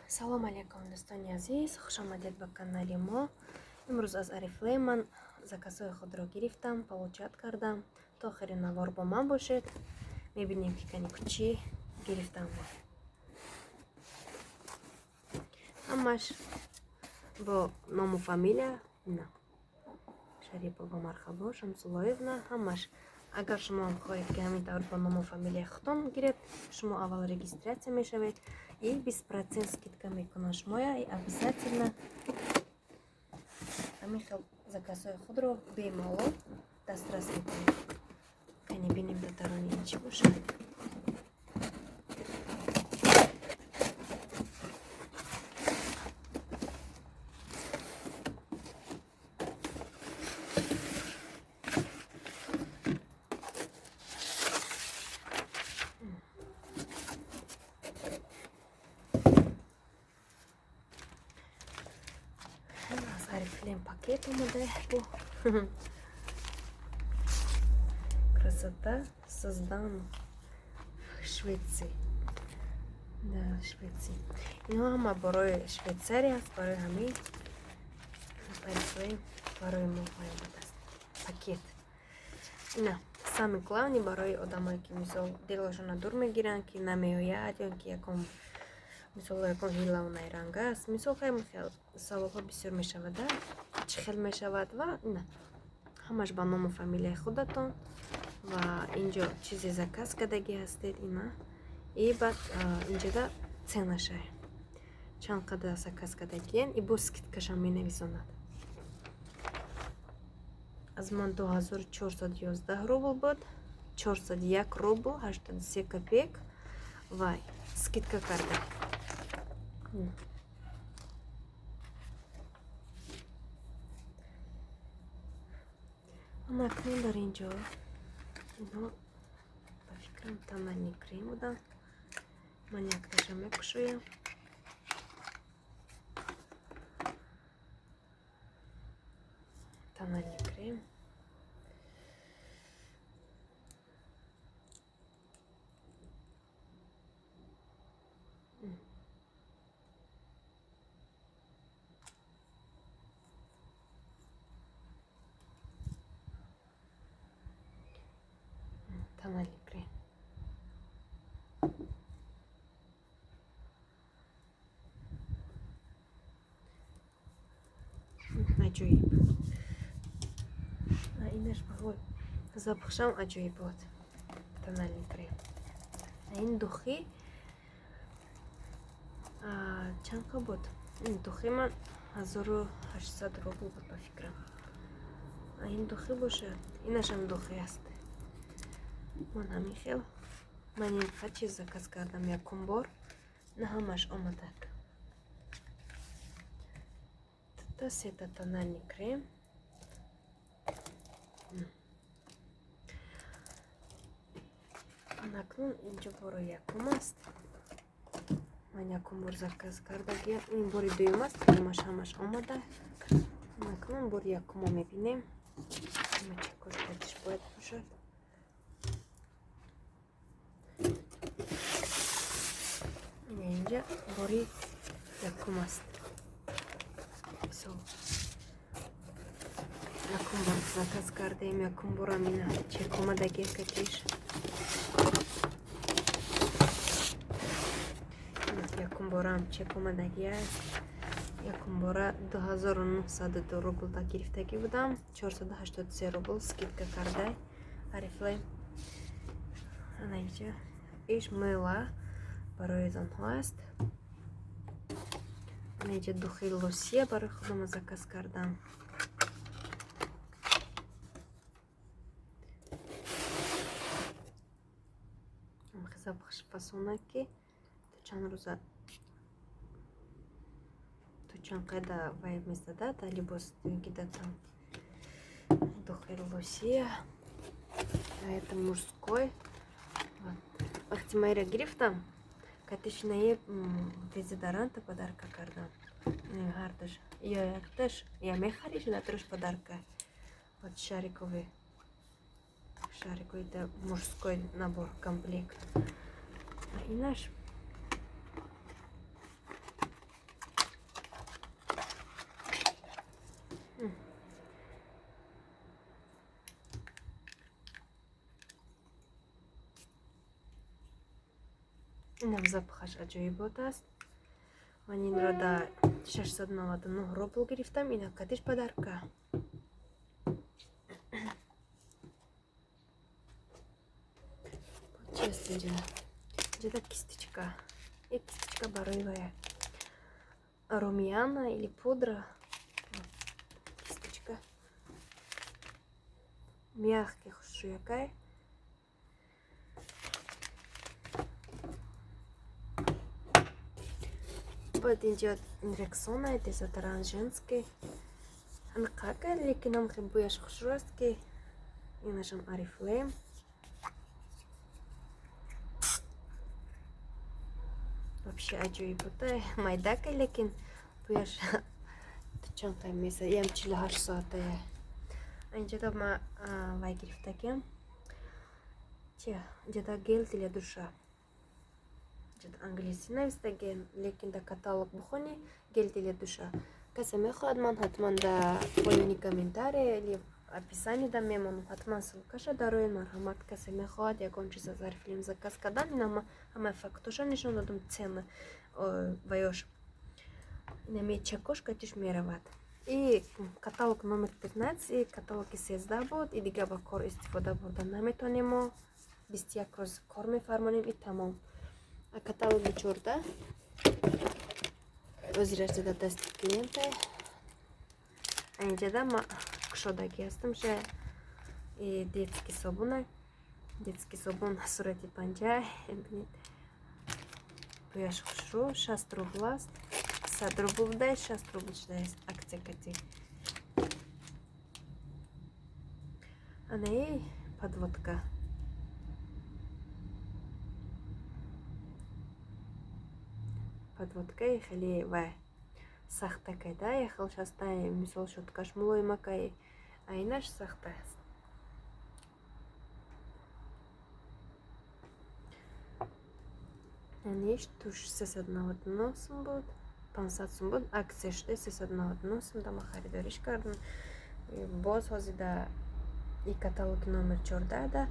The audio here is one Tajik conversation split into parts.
Салом алейкум, дӯстони азиз, хушомадед ба канали мо. Имрӯз аз Орифлейм ман заказҳои худро гирифтам, получать кардам. То охири навор бо ман бошед. Мебинем, ки кани чӣ гирифтам. Ҳамаш бо ному фамилия. На. Шарипова Мархабо, Шамсулоевна, ҳамаш. Агар шумо ҳам хоҳед, ки ҳамин тавр бо ному фамилияи худтон гиред, шумо аввал регистрация мешавед и 20% скидка мекунанд шумоя, и обязательно ҳамин хел заказҳои худро бемалол дастрас мекунед. Кани бинем, дар даруни ин чӣ бошад. Аз Орифлейм пакет омада бо красота создан в Швеции. Да, Швеции. Инҳо ҳама барои Швейцария аст, барои ҳамин Орифлейм барои мо омадааст пакет. Ина самый главный барои одамое, ки мисол дилашона дур мегиранд, ки намеояд, ё ки ягон мисол ягон ҳилаву найранг аст. Мисол хеле саволҳо бисёр мешавад, да? Чӣ хел мешавад ва ина ҳамаш ба ному фамилияи худатон ва инҷо чизе заказ кардагӣ ҳастед, ина и баъд инҷода ценашай чанд қадар заказ кардагиен и бо скидкашам менависонад. Аз ман 2411 рубл буд, 401 рубл 83 копеек ва скидка карда. Акнун дар инҷо инҳо ба фикрам тональный крем буданд. Ман якташа мекушоям. Тональный крем. Тональный крем. Аҷоиб. Инаш баҳой запахшам аҷоиб буд. Тональный крем. Ин духи чанд қа буд? Ин духи ман 1800 рубл буд ба фикрам. Ин духи бошад, инашам духи аст. Ман ҳамин хел ман ин қад чиз заказ кардам якум бор, на ҳамаш омадак. Та сета тональный крем. Акнун инҷо бори якум аст. Ман якум бор заказ кардагиам. Ин бори дуюм аст, дуюмаш ҳамаш омада. Акнун бори якумо мебинем. Ма чӣ кор бояд бошад. Инҷа бори якум аст. Якум бор заказ кардем, якум борам ина чек омадаги катиш. Якум борам чек омадаги аст. Якум бора 2902 рубл да гирифтагӣ будам, 483 рубл скидка карда Орифлейм. Ана инҷа иш мыла барои занҳо аст. Ана инҷа духи Лусия барои худама заказ кардам. Запахш фасона, ки то чанд рӯза то чанд қайда вай мезада дар либос ки да там. Духи Лусия. А это мужской. Вақти майра гирифтам, катишинаи дезодоранта подарка кардам. Ҳардаш ё якташ я мехариш, натрош подарка. Вот шариковый. Шариковый это мужской набор, комплект. А инаш Инам запахаш аҷоибот аст. Ман инро да 699 рубл гирифтам. Ина катиш подарка. Чи аст инҷа? Инҷа кисточка. Як кисточка барои вая. Румяна или пудра. Кисточка. Мягкий, хушрӯякай. Баъд инҷа Рексона, дезодорант женский. Ҳамиқака, лекин ҳам бӯяш хушрӯ аст, ки инашам Орифлейм. Вообще аҷоибота, майдака, лекин бӯяш чанд қай меса, ям 48 соатая. Инҷа ма вай гирифтагиам. Чи? Инҷа гель для душа. Англисӣ навистагиам, лекин дар каталог бихонӣ, гель для душа. Касе мехоҳад, ман ҳатман дар поёни комментария или описание да мемонам, ҳатман ссылкаша дароед, марҳамат. Касе мехоҳад ягон чиз аз Орифлейм заказ кардан, ина ҳамаи фактоша нишон додам, цена ваёш. Инаме чекош катиш меравад. И каталог номер 15, и каталоги 13 буд, и дига ба кор истифода бурда наметонем мо. 21 рӯз кор мефармонем и тамом. А каталоги 14 озираш зада дасти клиента. Инҷада ма кушодагӣ ҳастам, ша и детский собуна. Детский собун сурати панҷа. Бинед. Бӯяш хушрӯ, 60 рубл аст. 100 рубл буда, 60 рубл шудааст акция кати. Анаи подводка. Подводкаи хеле вай сахтакай, да, яхел шастай, мисол щёткаш мулоимакай, а инаш сахта аст. Аниш туш 399 сум буд, 500 сум буд, акция шуда 399 сум да ма харидориш кардам. Боз ҳозир да и каталоги номер 14 да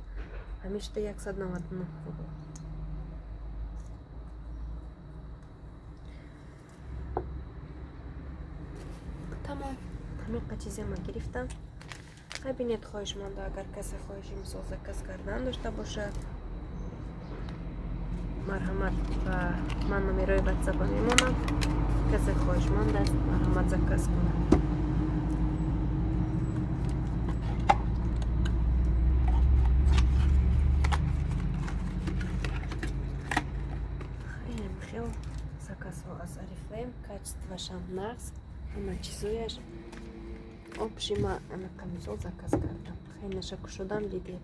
ҳамин шуда 199 рубл. Тамом, ҳамин қа чизе ма гирифтам. Хай бинед, хоҳишмандо, агар касе хоҳиши мисол заказ кардан дошта бошад, марҳамат, ба ман номерои ватсапа мемонам. Касе хоҳишманд аст, марҳамат, заказ кунад. Хеле хел заказҳо аз Орифлейм, качествоашам нағз, ҳама чизояш. Общий ма амиқа мисол заказ кардам. Хеле наша кушодам, дидед.